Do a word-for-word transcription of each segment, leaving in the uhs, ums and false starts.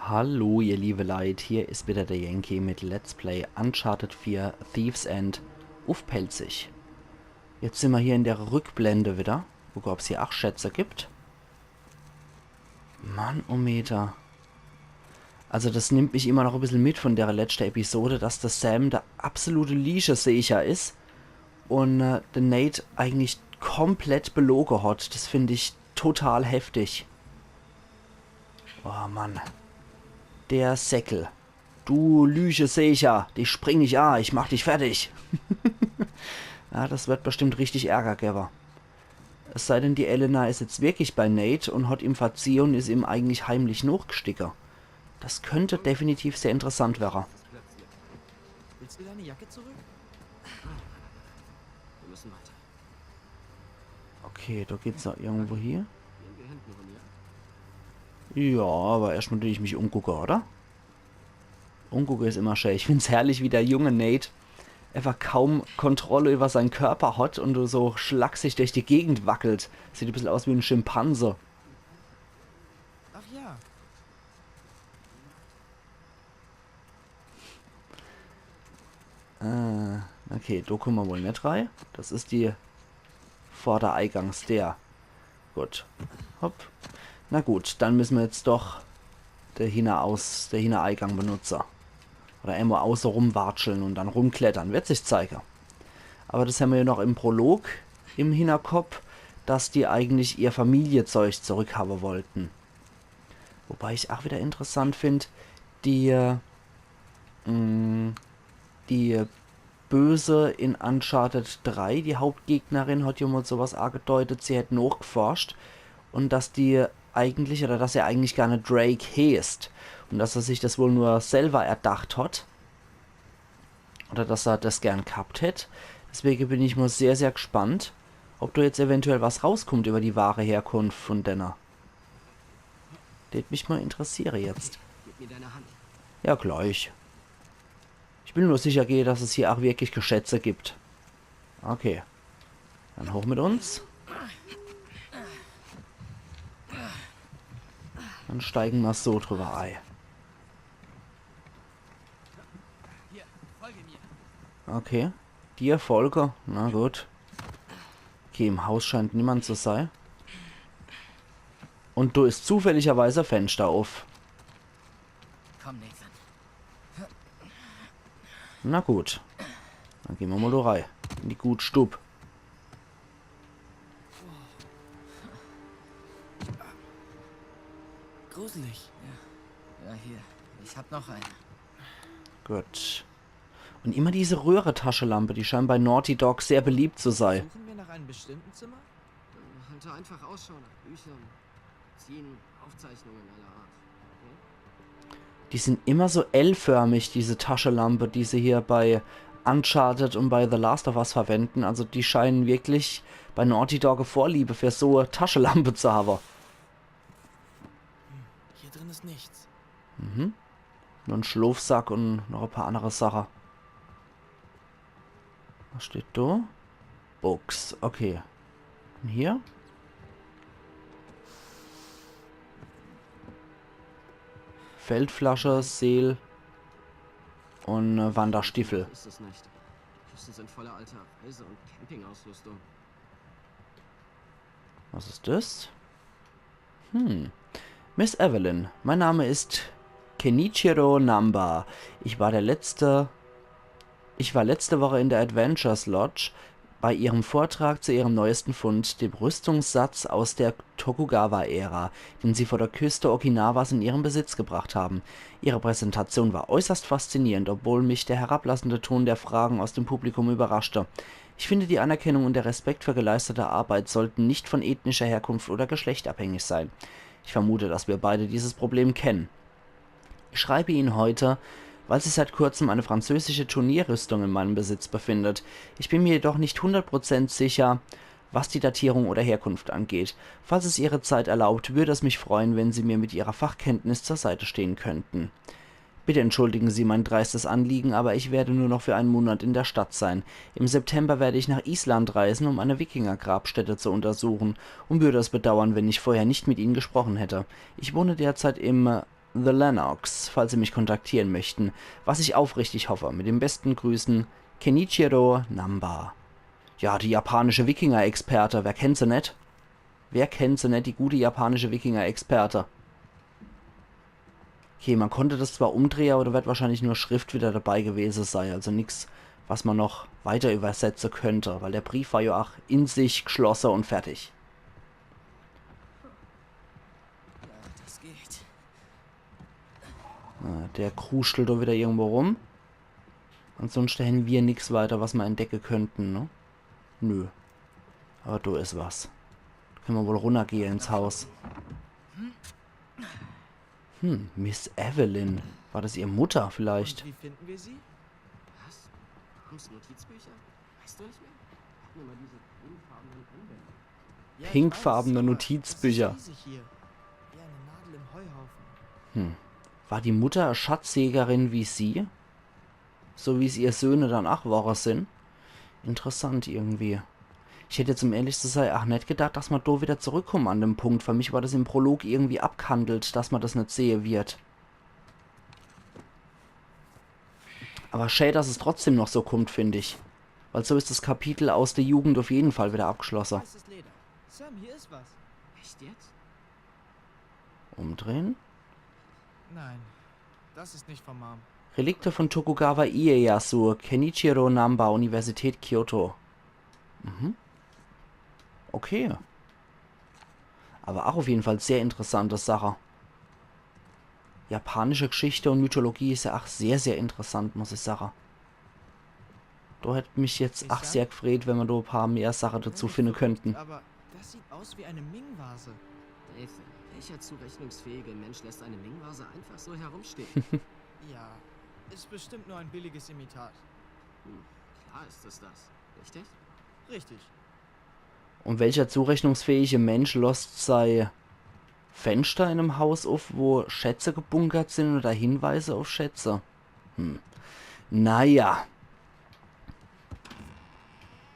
Hallo, ihr liebe Leit, hier is wieder der Yankee mit Let's Play Uncharted vier Thief's End uff Pälzisch. Jetzt sin mer hier in der Rückblende wieder. Gucke, ob's hier ach Schätze gibt. Mannometer. Also das nimmt mich immer noch e bissel mit von der letschte Episode, dass der Sam der absolute Lieschesecher is un äh, de Nate eigentlich komplett beloge hat. Das find ich total heftig. Oh Mann. Der Säckel. Du Lieschesecher, dich spring ich a, ich mach dich fertig. Ja, das wird bestimmt richtig Ärger gewwe. Es sei denn, die Elena is jetzt wirklich bei Nate un hat ihm verziehe un is ihm eigentlich heimlich nochgstiche. Das könnt definitiv sehr interessant werre. Willst du deine Jacke zurück? Wir müssen weiter. Okay, da geht's noch irgendwo hier. Gehen wir hinten rum, ja? Ja, aber erstmal tu ich mich umgucke, oder? Umgucke is immer schön. Ich find's herrlich, wie der junge Nate einfach kaum Kontrolle über sein Körper hat un so schlaksig durch die Gegend wackelt. Sieht e bissel aus wie en Schimpanse. Ach ja. Äh, okay, do kumme mer wohl net rei. Das is die Vordereigangs, der. Gut. Hopp. Na gut, dann müsse mer jetzt doch der Hinneraus-, der Hinnereigang benutze. Oder emol auße rumwatscheln un dann rumklettere. Wird sich zeige. Aber das hämmer ja noch im Prolog im Hinnerkopp, dass die eigentlich ihr Familiezeug zurückhabe wollten. Wobei ich ach wieder interessant find, die, äh, mh, die Böse in Uncharted drei, die Hauptgegnerin, hat ja mal sowas angedeutet, sie hätt nochgeforscht un dass die eigentlich, oder dass er eigentlich gar net Drake heeßt un dass er sich das wohl nur selber erdacht hat. Oder dass er das gern gehabt hätt. Deswege bin ich mal sehr, sehr gespannt, ob da jetzt eventuell was rauskommt über die wahre Herkunft von denne. Tät mich mal interessiere jetzt. Gib mir deine Hand. Ja, gleich. Ich will nur sicher gehe, dass es hier auch wirklich Geschätze gibt. Okay. Dann hoch mit uns. Dann steigen mer so drüber ei. Hier, folge mir. Okay. Dir folge? Na gut. Okay, im Haus scheint niemand zu sei. Un do is zufälligerweise e Fenster uff. Komm, Nathan. Na gut. Dann gehn mer mal do rei. In die gut Stub. Gruselig. Ja, hier. Ich hab noch eine. Gut. Un immer diese Röhretaschelampe, die scheint bei Naughty Dog sehr beliebt zu sei. Suchen wir nach einem bestimmten Zimmer? Halte einfach Ausschau nach Büchern, Ziehen, Aufzeichnungen aller Art. Die sind immer so L-förmig, diese Taschelampe, die sie hier bei Uncharted und bei The Last of Us verwenden. Also die scheinen wirklich bei Naughty Dog e Vorliebe für so Taschelampe zu haben. Hier drin ist nichts. Mhm. Nur ein Schlafsack und noch ein paar andere Sachen. Was steht da? Books, okay. Und hier? Feldflasche, Seel und äh, Wanderstiefel. Ist es nicht. Die Kisten sind voller alter Reise- und Campingausrüstung. Was ist das? Hm. Miss Evelyn, mein Name ist Kenichiro Namba. Ich war der letzte. Ich war letzte Woche in der Adventures Lodge bei ihrem Vortrag zu ihrem neuesten Fund, dem Rüstungssatz aus der Tokugawa-Ära, den sie vor der Küste Okinawas in ihren Besitz gebracht haben. Ihre Präsentation war äußerst faszinierend, obwohl mich der herablassende Ton der Fragen aus dem Publikum überraschte. Ich finde, die Anerkennung und der Respekt für geleistete Arbeit sollten nicht von ethnischer Herkunft oder Geschlecht abhängig sein. Ich vermute, dass wir beide dieses Problem kennen. Ich schreibe Ihnen heute, weil sich seit kurzem eine französische Turnierrüstung in meinem Besitz befindet. Ich bin mir jedoch nicht hundert Prozent sicher, was die Datierung oder Herkunft angeht. Falls es Ihre Zeit erlaubt, würde es mich freuen, wenn Sie mir mit Ihrer Fachkenntnis zur Seite stehen könnten. Bitte entschuldigen Sie mein dreistes Anliegen, aber ich werde nur noch für einen Monat in der Stadt sein. Im September werde ich nach Island reisen, um eine Wikingergrabstätte zu untersuchen, und würde es bedauern, wenn ich vorher nicht mit Ihnen gesprochen hätte. Ich wohne derzeit im The Lennox, falls Sie mich kontaktieren möchten, was ich aufrichtig hoffe. Mit den besten Grüßen, Kenichiro Namba. Ja, die japanische Wikinger-Experte, wer kennt se net? Wer kennt se net, die gute japanische Wikinger-Experte? Okay, man konnte das zwar umdrehe, aber da wird wahrscheinlich nur Schrift wieder dabei gewese sei, also nix, was man noch weiter übersetze könnte, weil der Brief war ja auch in sich geschlosse und fertig. Ja, das geht. Ah, der kruschelt da wieder irgendwo rum. Ansonsten hätten wir nix weiter, was wir entdecken könnten, ne? Nö. Aber da ist was. Da können wir wohl runtergehen ins Haus. Hm, Miss Evelyn. War das ihr Mutter vielleicht? Und wie finden wir sie? Was? Moms Notizbücher? Weißt du nicht mehr? Wir hatten immer diese pinkfarbenen Einbände. Ja, ich Pinkfarbene weiß, aber Notizbücher. Das ist riesig hier. Wie eine Nadel im Heuhaufen. War die Mutter e Schatzjägerin wie sie? So wie es ihr Söhne dann auch wore sin? Interessant irgendwie. Ich hätte jetzt, um ehrlich zu sein, auch net gedacht, dass man da wieder zurückkommen an dem Punkt. Für mich war das im Prolog irgendwie abgehandelt, dass man das net sehe wird. Aber schä, dass es trotzdem noch so kommt, find ich. Weil so ist das Kapitel aus der Jugend auf jeden Fall wieder abgeschlossen. Weißes Leder. Sam, hier ist was. Echt jetzt? Umdrehen. Nein, das ist nicht von Mom. Relikte von Tokugawa Ieyasu, Kenichiro Namba, Universität Kyoto. Mhm. Okay. Aber auch auf jeden Fall sehr interessante Sache. Japanische Geschichte und Mythologie ist ja auch sehr, sehr interessant, muss ich sagen. Da hätte mich jetzt auch sehr gefreut, wenn wir da ein paar mehr Sachen dazu finden könnten. Aber das sieht aus wie eine Ming-Vase. Nathan, welcher zurechnungsfähige Mensch lässt eine Ming-Vase einfach so herumstehen? Ja, ist bestimmt nur ein billiges Imitat. Klar ist es das, richtig? Richtig. Und welcher zurechnungsfähige Mensch lässt sei Fenster in einem Haus auf, wo Schätze gebunkert sind oder Hinweise auf Schätze? Hm. Naja.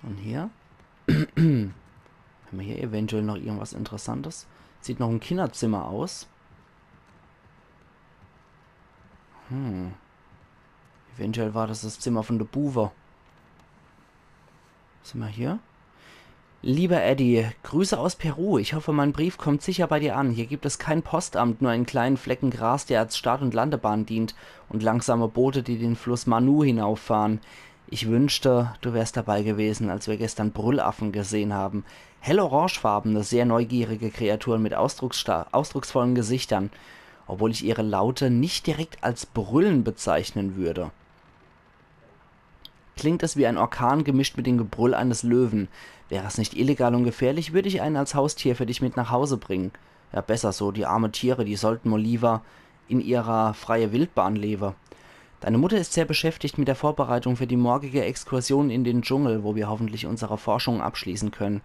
Und hier? Haben wir hier eventuell noch irgendwas Interessantes? Sieht noch ein Kinderzimmer aus. Hm. Eventuell war das das Zimmer von der Buwe. Was haben wir hier? Lieber Eddie, Grüße aus Peru. Ich hoffe, mein Brief kommt sicher bei dir an. Hier gibt es kein Postamt, nur einen kleinen Flecken Gras, der als Start- und Landebahn dient, und langsame Boote, die den Fluss Manu hinauffahren. Ich wünschte, du wärst dabei gewesen, als wir gestern Brüllaffen gesehen haben. Hellorangefarbene, sehr neugierige Kreaturen mit ausdruckssta- ausdrucksvollen Gesichtern, obwohl ich ihre Laute nicht direkt als Brüllen bezeichnen würde. Klingt es wie ein Orkan gemischt mit dem Gebrüll eines Löwen. Wäre es nicht illegal und gefährlich, würde ich einen als Haustier für dich mit nach Hause bringen. Ja, besser so, die arme Tiere, die sollten mal lieber in ihrer freie Wildbahn lebe. Deine Mutter ist sehr beschäftigt mit der Vorbereitung für die morgige Exkursion in den Dschungel, wo wir hoffentlich unsere Forschung abschließen können.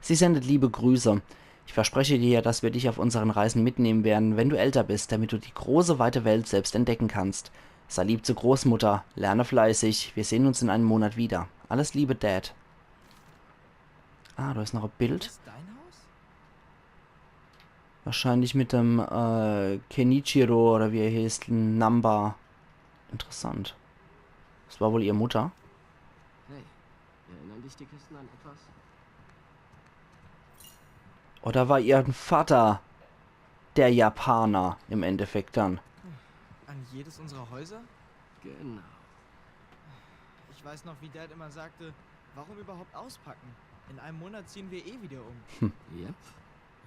Sie sendet liebe Grüße. Ich verspreche dir, dass wir dich auf unseren Reisen mitnehmen werden, wenn du älter bist, damit du die große, weite Welt selbst entdecken kannst. Sei lieb zur Großmutter, lerne fleißig, wir sehen uns in einem Monat wieder. Alles Liebe, Dad. Ah, da ist noch ein Bild. Ist dein Haus? Wahrscheinlich mit dem äh, Kenichiro oder wie er heißt, Namba. Interessant. Das war wohl ihr Mutter. Hey, erinnern dich die Kisten an etwas? Oder war ihr Vater der Japaner im Endeffekt dann? An jedes unserer Häuser? Genau. Ich weiß noch, wie Dad immer sagte, warum überhaupt auspacken? In einem Monat ziehen wir eh wieder um. Yep.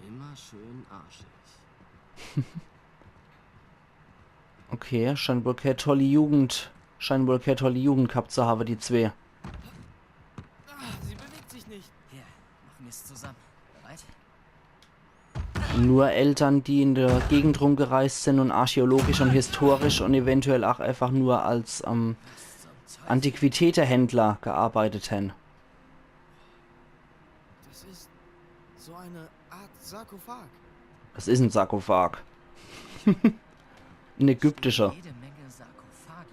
Immer schön arschig. Okay, scheint wohl keine tolle Jugend, scheint wohl keine tolle Jugend gehabt zu haben, die zwei. Ah, sie bewegt sich nicht. Hier, machen wir es zusammen. Bereit? Nur Eltern, die in der Gegend rumgereist sind und archäologisch und historisch und eventuell auch einfach nur als ähm, Antiquitätehändler gearbeitet haben. Das ist so eine Art Sarkophag. Das ist ein Sarkophag. Ein ägyptischer. Jede Menge Sarkophagi.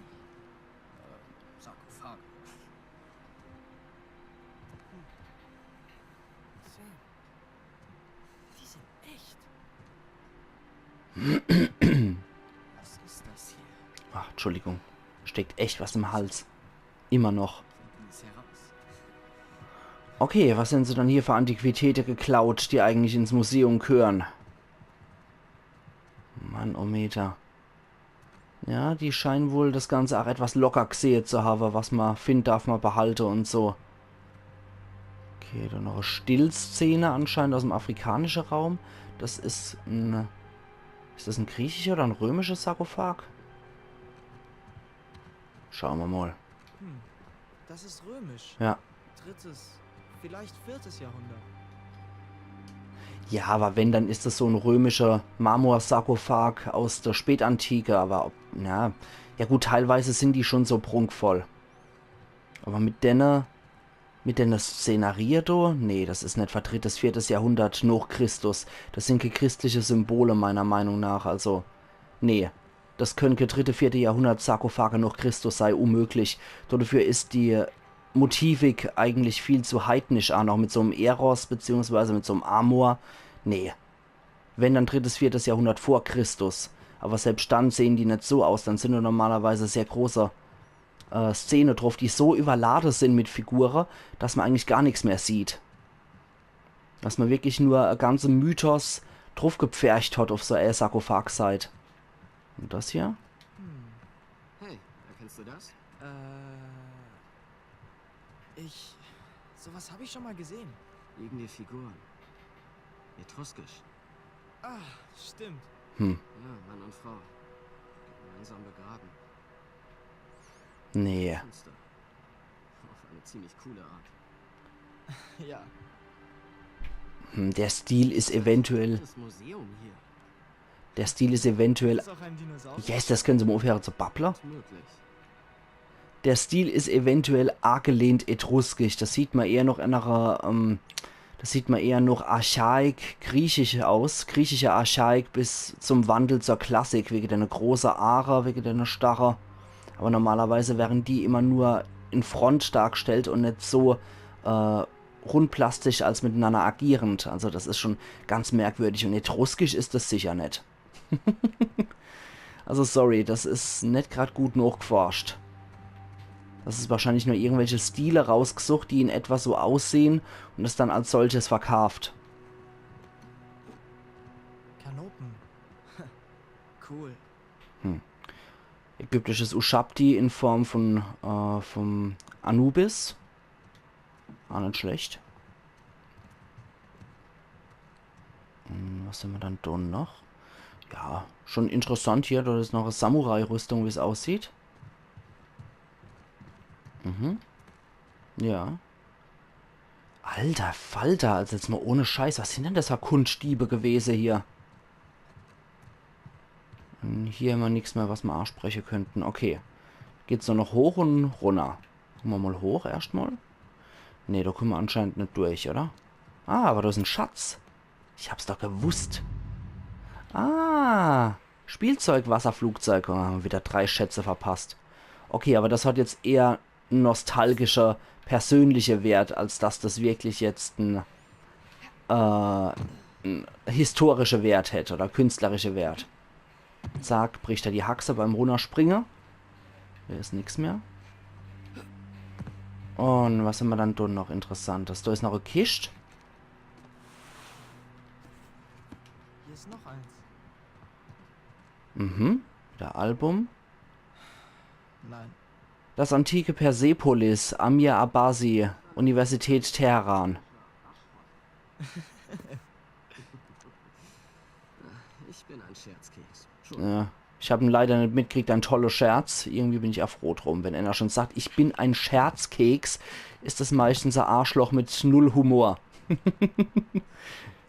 Äh, Sarkophage. Sam. Die sind echt. Ach, Entschuldigung. Steckt echt was im Hals. Immer noch. Okay, was hän se dann hier für Antiquitäte geklaut, die eigentlich ins Museum gehören? Mannometer. Ja, die scheinen wohl das Ganze auch etwas locker gesehe zu haben. Was ma findt, darf ma behalte und so. Okay, dann noch e Stillszene anscheinend aus dem afrikanischen Raum. Das ist ein... Ist das ein griechischer oder ein römischer Sarkophag? Schauen wir mal. Hm, das ist römisch. Ja. Drittes, vielleicht viertes Jahrhundert. Ja, aber wenn, dann ist das so ein römischer Marmorsarkophag aus der Spätantike, aber ob, na, ja gut, teilweise sind die schon so prunkvoll. Aber mit denne, mit denne Szenerie do, nee, das ist net für drittes, viertes Jahrhundert noch Christus. Das sind keine christliche Symbole meiner Meinung nach, also, nee. Das können keine dritte, vierte Jahrhundert Sarkophage noch Christus sei, unmöglich. Dafür ist die Motivik eigentlich viel zu heidnisch, auch noch mit so einem Eros beziehungsweise mit so einem Amor. Nee. Wenn, dann drittes, viertes Jahrhundert vor Christus. Aber selbst dann sehen die net so aus. Dann sind da normalerweise sehr große äh, Szene drauf, die so überlade sind mit Figure, dass man eigentlich gar nichts mehr sieht. Dass man wirklich nur e ganze Mythos draufgepfercht hat auf so e Sarkophag-Seit. Und das hier? Hey, erkennst du das? Äh. Ich. Sowas habe ich schon mal gesehen. Liegende Figuren. Etruskisch. Ah, stimmt. Hm. Ja, Mann und Frau. Gemeinsam begraben. Nee. Finster. Auf eine ziemlich coole Art. Ja. Hm, der Stil ist eventuell. Das Museum hier. Der Stil ist eventuell. Ist auch ein Dinosaurier? Yes, das können se mal aufhören zu babble. Möglich. Der Stil ist eventuell angelehnt etruskisch. Das sieht man eher noch einer, ähm, das sieht man eher noch archaik griechisch aus. Griechische Archaik bis zum Wandel zur Klassik, wegen der große Aare, wegen der starre. Aber normalerweise werden die immer nur in Front dargestellt und net so äh, rundplastisch als miteinander agierend. Also das ist schon ganz merkwürdig und etruskisch ist das sicher net. Also sorry, das ist net grad gut nachgeforscht. Das ist wahrscheinlich nur irgendwelche Stile rausgesucht, die in etwa so aussehen und es dann als solches verkauft. Kanopen. Cool. Ägyptisches Ushabti in Form von äh, vom Anubis. Auch net schlecht. Hm, was hän mer dann do noch? Ja, schon interessant hier, do is noch e Samurai-Rüstung, wie's aussieht. Mhm. Ja. Alter Falter, also jetzt mal ohne Scheiß, was sind denn das für Kunstdiebe gewese hier? Hm, hier hämmer nix mehr, was mer anspreche könnten. Okay. Geht's nur noch hoch und runner. Gucke mer mal hoch erscht mal. Nee, do kumme mer anscheinend net durch, oder? Ah, aber do is en Schatz. Ich hab's doch gewusst. Ah, Spielzeug, Wasserflugzeug. Oh, wieder drei Schätze verpasst. Okay, aber das hat jetzt eher en nostalgischer, persönlicher Wert, als dass das wirklich jetzt en, äh, en historischer Wert hätt oder künstlerischer Wert. Zack, bricht er die Haxe beim Runnerspringe. Do is nix mehr. Und was hämmer dann do noch Interessantes? Do is noch e Kischt. Hier ist noch eins. Mhm. Wieder Album. Nein. Das antike Persepolis, Amir Abbasi, Universität Teheran. Ich bin ein Scherzkeks. Ja. Ich hab en leider net mitgekriegt, en tolle Scherz. Irgendwie bin ich aa froh drum. Wenn einer schon sagt, ich bin ein Scherzkeks, is das meistens e Arschloch mit null Humor.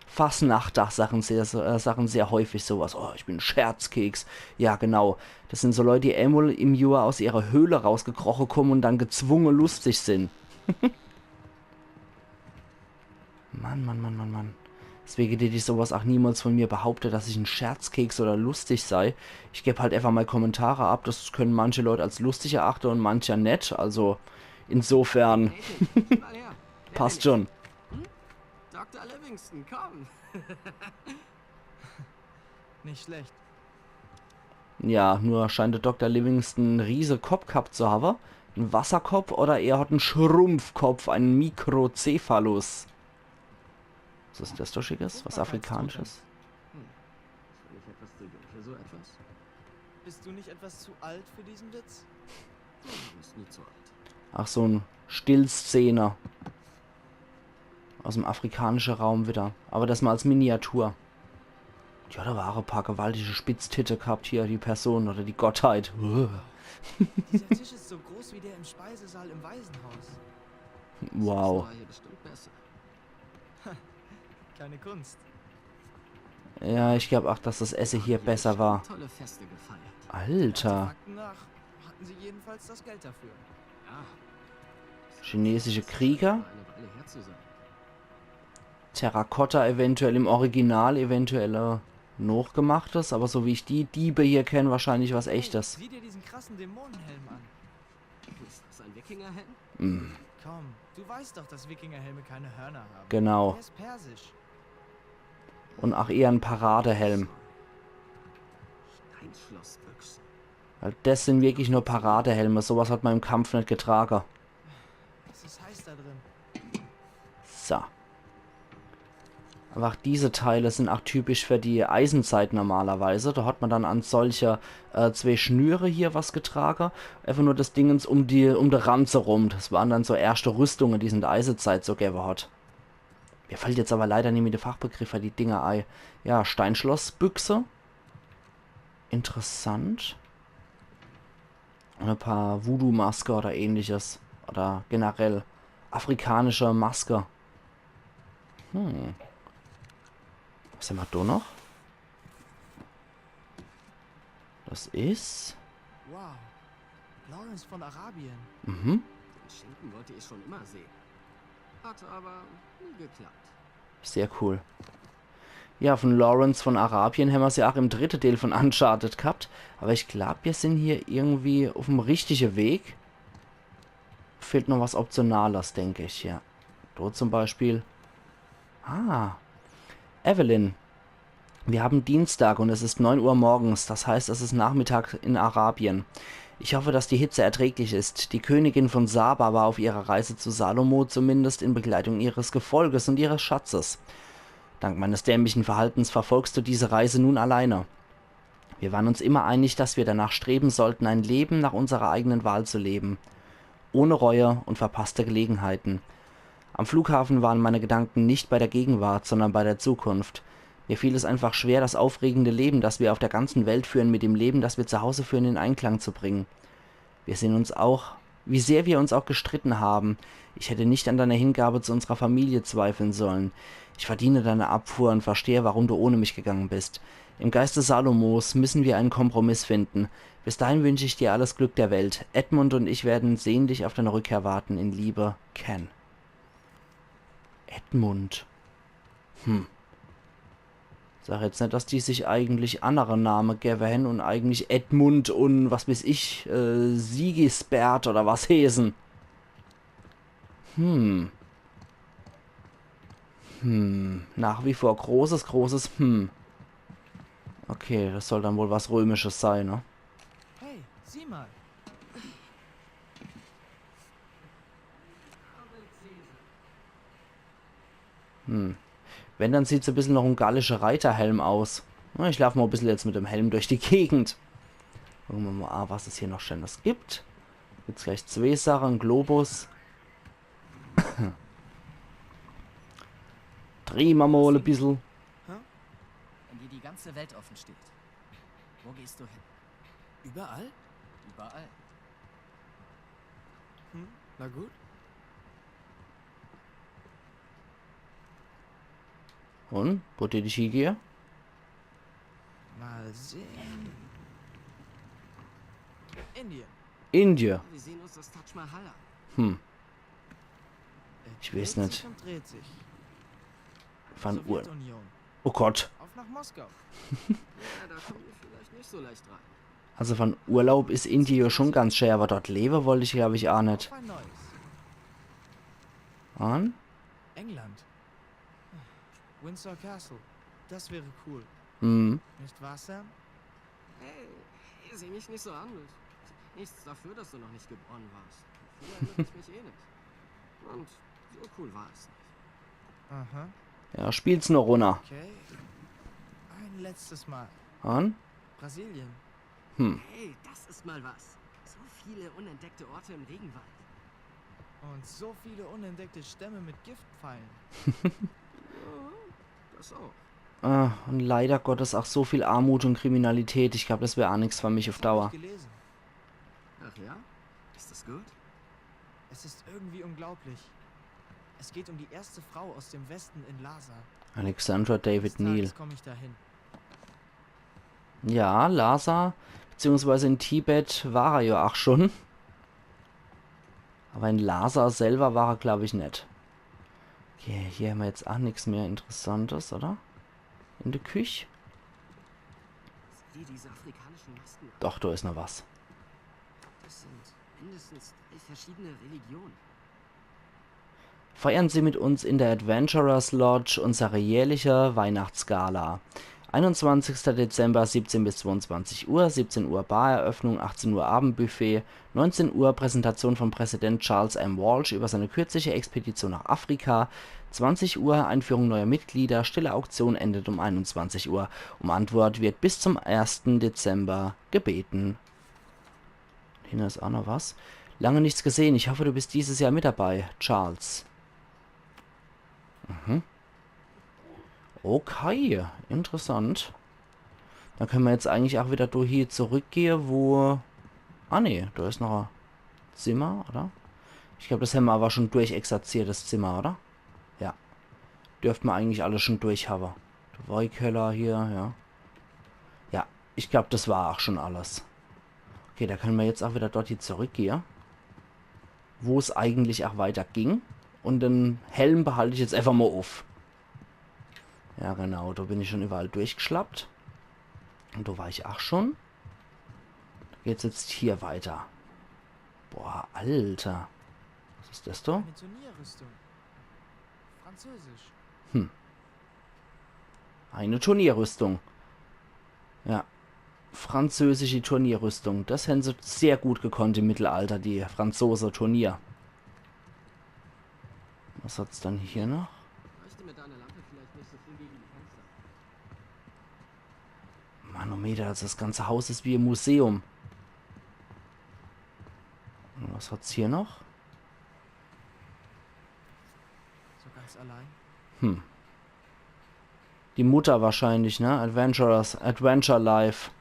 Fasnachter sagen sehr, äh, sagen sehr häufig sowas. Oh, ich bin en Scherzkeks. Ja, genau. Das sind so Leute, die einmal im Johr aus ihrer Höhle rausgekroche kommen und dann gezwungen lustig sind. Mann, Mann, Mann, Mann, Mann. Deswegen tät ich sowas auch niemals von mir behaupten, dass ich en Scherzkeks oder lustig sei. Ich geb halt einfach mal Kommentare ab. Das können manche Leute als lustig erachten und mancher net. Also insofern Mal her. passt schon. Doktor Livingston, komm. Nicht schlecht. Ja, nur scheint de Dokter Livingston en riese Kopp gehabt zu hawwe. En Wasserkopp oder er hat en Schrumpfkopp, en Mikrocephalus. Was is des do Schickes? Was Afrikanisches? Bin ich etwas zu jung für so etwas? Bist du nicht etwas zu alt für diesen Witz? Du bist nie zu alt. Ach, so en Stillszene. Aus em afrikanische Raum wieder. Awwer des mol als Miniatur. Tja, do ware e paar gewaltige Spitztitte gehabt hier, die Person oder die Gottheit. Uah. Dieser Tisch ist so groß wie der im Speisesaal im Waisenhaus. Wow. War hier bestimmt besser. Keine Kunst. Ja, ich glaab ach, dass des Esse hier besser war. Tolle Feste gefeiert. Alter. Fakten nach hatten sie jedenfalls das Geld dafür. Ja, Chinesische Krieger. Eine Weile her zu sein. Terrakotta eventuell im Original, eventuell äh, nochgemachtes, awwer so wie ich die Diebe hier kenn, wahrscheinlich was echtes. Sieh dir diesen krassen Dämonenhelm an. Ist das ein Wikingerhelm? Hm, Komm, du weißt doch, dass Wikingerhelme keine Hörner haben. genau. Er ist persisch. Un ach eher en Paradehelm. Steinschlossbüchse. Weil des sin wirklich nur Paradehelme. Sowas hat ma im Kampf net getrage. Es ist heiß da drin. So. Awwer ach diese Teile sin ach typisch für die Eisezeit normalerweise. Do hat ma dann an solche äh, zwee Schnüre hier was getrage. Einfach nur des Dingens um die, um de Ranze rum. Des waren dann so erschte Rüstunge, die's in de Eisezeit so gewwe hat. Mir fallt jetzt awwer leider nimmi de Fachbegriff für die Dinger ei. Ja, Steinschlossbüchse. Interessant. Un e paar Voodoo-Maske oder ähnliches. Oder generell afrikanische Maske. Hm. Was hämmer do noch? Des is... Wow. Lawrence von Arabien. Mhm. Den Schinken wollte ich schon immer sehen. Hat aber nie geklappt. Sehr cool. Ja, von Lawrence von Arabien hämmer's ja ach im dritte Deel von Uncharted gehabt. Awwer ich glaab, mir sin hier irgendwie uff'm richtige Weg. Fehlt noch was Optionales, denk ich, ja. Do zum Beispiel. Ah. Evelyn. Wir haben Dienstag und es ist neun Uhr morgens, das heißt, es ist Nachmittag in Arabien. Ich hoffe, dass die Hitze erträglich ist. Die Königin von Saba war auf ihrer Reise zu Salomo, zumindest in Begleitung ihres Gefolges und ihres Schatzes. Dank meines dämlichen Verhaltens verfolgst du diese Reise nun alleine. Wir waren uns immer einig, dass wir danach streben sollten, ein Leben nach unserer eigenen Wahl zu leben. Ohne Reue und verpasste Gelegenheiten. Am Flughafen waren meine Gedanken nicht bei der Gegenwart, sondern bei der Zukunft. Mir fiel es einfach schwer, das aufregende Leben, das wir auf der ganzen Welt führen, mit dem Leben, das wir zu Hause führen, in Einklang zu bringen. Wir sind uns auch, wie sehr wir uns auch gestritten haben. Ich hätte nicht an deiner Hingabe zu unserer Familie zweifeln sollen. Ich verdiene deine Abfuhr und verstehe, warum du ohne mich gegangen bist. Im Geiste Salomos müssen wir einen Kompromiss finden. Bis dahin wünsche ich dir alles Glück der Welt. Edmund und ich werden sehnlich auf deine Rückkehr warten. In Liebe, Ken. Edmund. Hm. Sag jetzt net, dass die sich eigentlich annere Name gewwe hän und eigentlich Edmund und was weiß ich, äh, Sigisbert oder was heeßen. Hm. Hm. Nach wie vor großes, großes Hm. Okay, das soll dann wohl was Römisches sein, ne? Hey, sieh mal. Hm. Wenn, dann sieht's e bissel noch en gallische Reiterhelm aus. Na, ich laaf mol e bissel jetzt mit dem Helm durch die Gegend. Gucke mer mol, ah, was es hier noch Schönes gibt. Gibt's gleich zwee Sache, en Globus. Dreh mer mol e bissel. Wenn dir die ganze Welt offen steht, wo gehst du hin? Überall? Überall. Hm, na gut. Und? Wo tät ich hiegehe? Mal sehen. Indien. Indie. Wir sehen uns das Taj Mahal an. Hm. Er Ich weiß dreht nicht. Sich und dreht sich. Von Ur... Sowjetunion. Oh Gott. Auf nach Moskau. Ja, da kommen wir vielleicht nicht so leicht rein. Also von Urlaub is Indie ja schon ganz schön, aber dort lebe wollt ich, glaub ich, ach net. Auf ein neues. Und? England. Windsor Castle. Das wäre cool. Hm. Nicht wahr, Sam? Hey, Sieh mich nicht so an. Nichts dafür, dass du noch nicht geboren warst. Früher erinnere ich mich eh nicht. Und so cool war es nicht. Aha. Ja, spiel's noch runner. Okay. Ein letztes Mal. An? Brasilien. Hm. Hey, das ist mal was. So viele unentdeckte Orte im Regenwald. Und so viele unentdeckte Stämme mit Giftpfeilen. Das auch. Ah, und leider Gottes auch so viel Armut und Kriminalität. Ich glaub, das wär auch nix für mich auf Hab Dauer. Ich gelesen. Ach ja? Ist das gut? Es ist irgendwie unglaublich. Es geht um die erste Frau aus dem Westen in Lhasa. Alexandra David Eines Neal. Tages komme ich dahin. Ja, Lhasa, beziehungsweise in Tibet war er ja auch schon. Aber in Lhasa selber war er, glaub ich, net. Okay, hier haben wir jetzt auch nichts mehr Interessantes, oder? In der Küche? Sieh dir diese afrikanischen Masken an. Doch, da ist noch was. Das sind mindestens drei verschiedene Religionen. Feiern Sie mit uns in der Adventurers Lodge unsere jährliche Weihnachtsgala. Einundzwanzigster Dezember, siebzehn bis zweiundzwanzig Uhr, siebzehn Uhr Bareröffnung, achtzehn Uhr Abendbuffet, neunzehn Uhr Präsentation von Präsident Charles M. Walsh über seine kürzliche Expedition nach Afrika, zwanzig Uhr Einführung neuer Mitglieder, stille Auktion endet um einundzwanzig Uhr. Um Antwort wird bis zum ersten Dezember gebeten. Hier ist auch noch was. Lange nichts gesehen. Ich hoffe, du bist dieses Jahr mit dabei, Charles. Mhm. Okay, interessant. Dann können wir jetzt eigentlich auch wieder durch hier zurückgehen, wo... Ah ne, da ist noch ein Zimmer, oder? Ich glaube, das haben wir aber schon durchexerziert, das Zimmer, oder? Ja. Dürften wir eigentlich alles schon durch haben. Der Wollkeller hier, ja. Ja, ich glaube, das war auch schon alles. Okay, da können wir jetzt auch wieder dort hier zurückgehen. Wo es eigentlich auch weiter ging. Und den Helm behalte ich jetzt einfach mal auf. Ja, genau, da bin ich schon überall durchgeschlappt. Und da war ich auch schon. Da geht's jetzt hier weiter. Boah, Alter. Was ist das da? Eine Turnierrüstung. Französisch. Eine Turnierrüstung. Ja. Französische Turnierrüstung. Das haben sie sehr gut gekonnt im Mittelalter, die Franzose Turnier. Was hat's dann hier noch? Leuchte mit deiner Lampe vielleicht nicht so viel gegen die Fenster. Manometer, also das ganze Haus ist wie ein Museum. Und was hat's hier noch? So ganz allein. Hm. Die Mutter wahrscheinlich, ne? Adventurers, Adventure Life.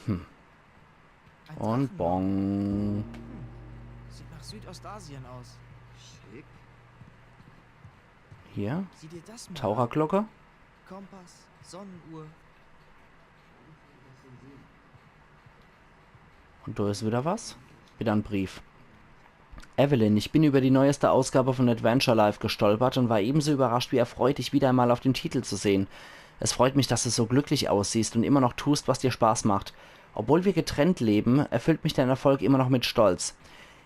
Hm. Ein Und Drachenloch. Bong. Sieht nach Südostasien aus. Schick. Hier. Sieh dir das mal an. Taucherglocke. Kompass, Sonnenuhr. Und da ist wieder was. Wieder ein Brief. Evelyn, ich bin über die neueste Ausgabe von Adventure Life gestolpert und war ebenso überrascht wie erfreut, dich wieder einmal auf dem Titel zu sehen. Es freut mich, dass du so glücklich aussiehst und immer noch tust, was dir Spaß macht. Obwohl wir getrennt leben, erfüllt mich dein Erfolg immer noch mit Stolz.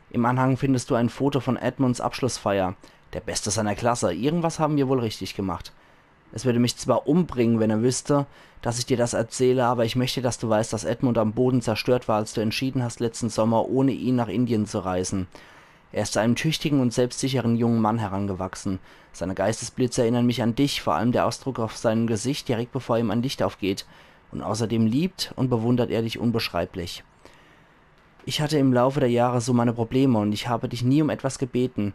Im Anhang findest du ein Foto von Edmunds Abschlussfeier. Der Beste seiner Klasse. Irgendwas haben wir wohl richtig gemacht. Es würde mich zwar umbringen, wenn er wüsste, dass ich dir das erzähle, aber ich möchte, dass du weißt, dass Edmund am Boden zerstört war, als du entschieden hast, letzten Sommer ohne ihn nach Indien zu reisen. Er ist zu einem tüchtigen und selbstsicheren jungen Mann herangewachsen. Seine Geistesblitze erinnern mich an dich, vor allem der Ausdruck auf seinem Gesicht, direkt bevor ihm ein Licht aufgeht. Und außerdem liebt und bewundert er dich unbeschreiblich. Ich hatte im Laufe der Jahre so meine Probleme und ich habe dich nie um etwas gebeten.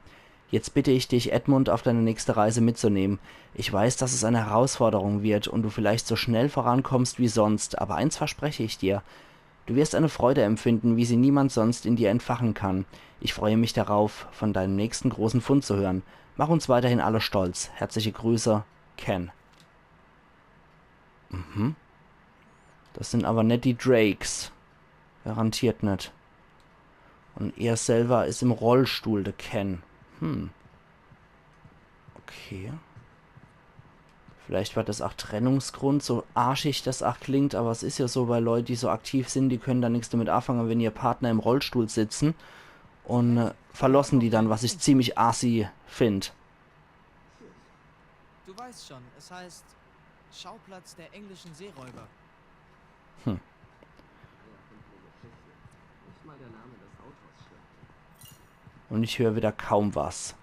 Jetzt bitte ich dich, Edmund auf deine nächste Reise mitzunehmen. Ich weiß, dass es eine Herausforderung wird und du vielleicht so schnell vorankommst wie sonst, aber eins verspreche ich dir. Du wirst eine Freude empfinden, wie sie niemand sonst in dir entfachen kann. Ich freue mich darauf, von deinem nächsten großen Fund zu hören. Mach uns weiterhin alle stolz. Herzliche Grüße, Ken. Mhm. Das sind aber net die Drakes. Garantiert net. Und er selber ist im Rollstuhl, der Ken. Hm. Okay. Vielleicht war das auch Trennungsgrund, so arschig das auch klingt, aber es ist ja so, bei Leute, die so aktiv sind, die können da nichts damit anfangen, wenn ihr Partner im Rollstuhl sitzen und äh, verlassen die dann, was ich ziemlich assi find. Du weißt schon, es heißt Schauplatz der englischen Seeräuber. Und ich hör wieder kaum was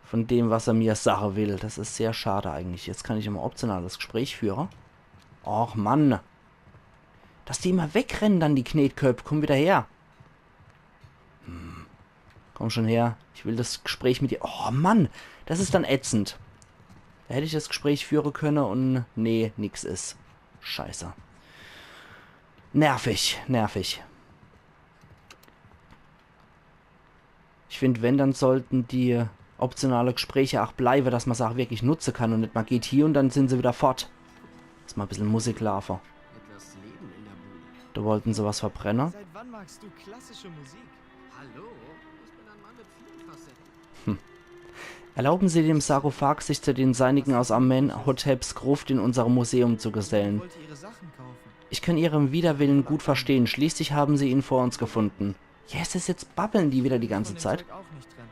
von dem, was er mir sache will. Das is sehr schade eigentlich. Jetzt kann ich immer optional das Gespräch führe. Och Mann. Dass die immer wegrennen dann, die Knetköpp. Komm wieder her. Hm. Komm schon her. Ich will das Gespräch mit dir. Oh Mann. Das is dann ätzend. Da hätt ich das Gespräch führe könne und nee, nix is. Scheiße. Nervig, nervig. Ich find, wenn, dann sollten die optionale Gespräche ach bleibe, dass ma se ach wirklich nutze kann und net, ma geht hie und dann sin se wieder fort. Lass mal e bissel Musik laafe. Etwas Leben in der Bude. Da wollten se was verbrenne. Seit wann magst du klassische Musik? Hallo? Ich bin ein Mann mit vielen Facetten. Erlauben Sie dem Sarkophag, sich zu den seinigen aus Amenhoteps Gruft in unserem Museum zu gesellen. Wollte ihre Sachen kaufen. Ich kann Ihren Widerwillen gut verstehen. Schließlich haben Sie ihn vor uns gefunden. Jesus, jetzt babbeln die wieder die ganze Von dem Zeit. Zeug auch nicht trennen.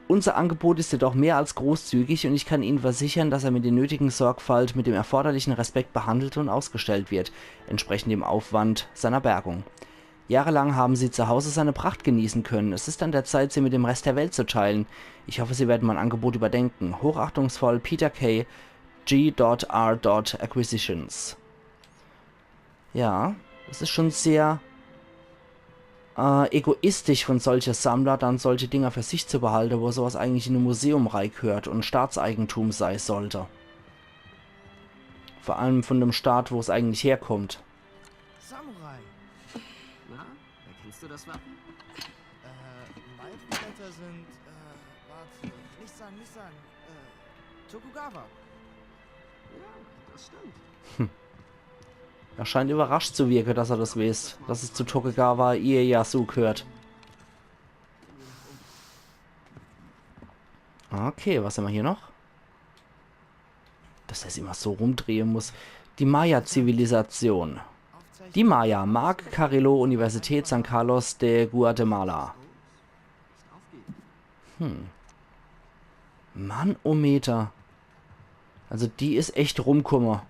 Unser Angebot ist jedoch mehr als großzügig und ich kann Ihnen versichern, dass er mit der nötigen Sorgfalt, mit dem erforderlichen Respekt behandelt und ausgestellt wird, entsprechend dem Aufwand seiner Bergung. Jahrelang haben Sie zu Hause seine Pracht genießen können. Es ist an der Zeit, sie mit dem Rest der Welt zu teilen. Ich hoffe, Sie werden mein Angebot überdenken. Hochachtungsvoll, Peter K. G R Acquisitions. Ja, das is schon sehr äh, egoistisch von solche Sammler, dann solche Dinger für sich zu behalte, wo sowas eigentlich in e Museum reigehört und Staatseigentum sei sollte. Vor allem von dem Staat, wo es eigentlich herkommt. Samurai. Na, erkennst du das Wappen? Äh, Malvenblätter sind, äh, warte, nicht sagen, nicht sagen. Äh, Tokugawa. Ja, das stimmt. Er scheint überrascht zu wirke, dass er das weeß, dass es zu Tokugawa Ieyasu gehört. Okay, was hämmer hier noch? Dass er sich immer so rumdrehe muss. Die Maya-Zivilisation. Die Maya, Mark Carrillo, Universität San Carlos de Guatemala. Hm. Mannometer. Also die is echt rumkumme.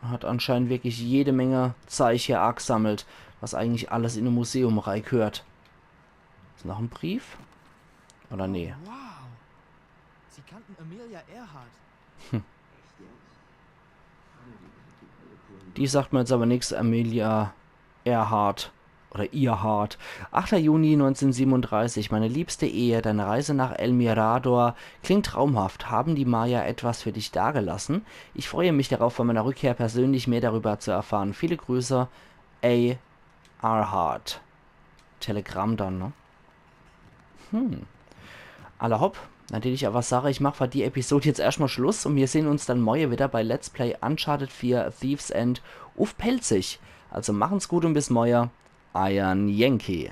Hat anscheinend wirklich jede Menge Zeich hier agesammelt, was eigentlich alles in e Museum reigehört. Is noch e Brief? Oder nee? Wow. Sie kannten Amelia Earhart. Die sagt mir jetzt aber nix, Amelia Earhart. Oder Earhart. Achter Juni neunzehnhundertsiebenunddreißig. Meine liebste Ehe, deine Reise nach El Mirador klingt traumhaft. Haben die Maya etwas für dich dagelassen? Ich freue mich darauf, bei meiner Rückkehr persönlich mehr darüber zu erfahren. Viele Grüße, A. Earhart. Telegramm dann, ne? Hm. Alla hopp, dann dät ich aber sage, ich mach für die Episode jetzt erschtmal Schluss und wir sehn uns dann morje wieder bei Let's Play Uncharted vier Thief's End uff Pälzisch. Also machen's gut und bis morje. Eiern Yankee.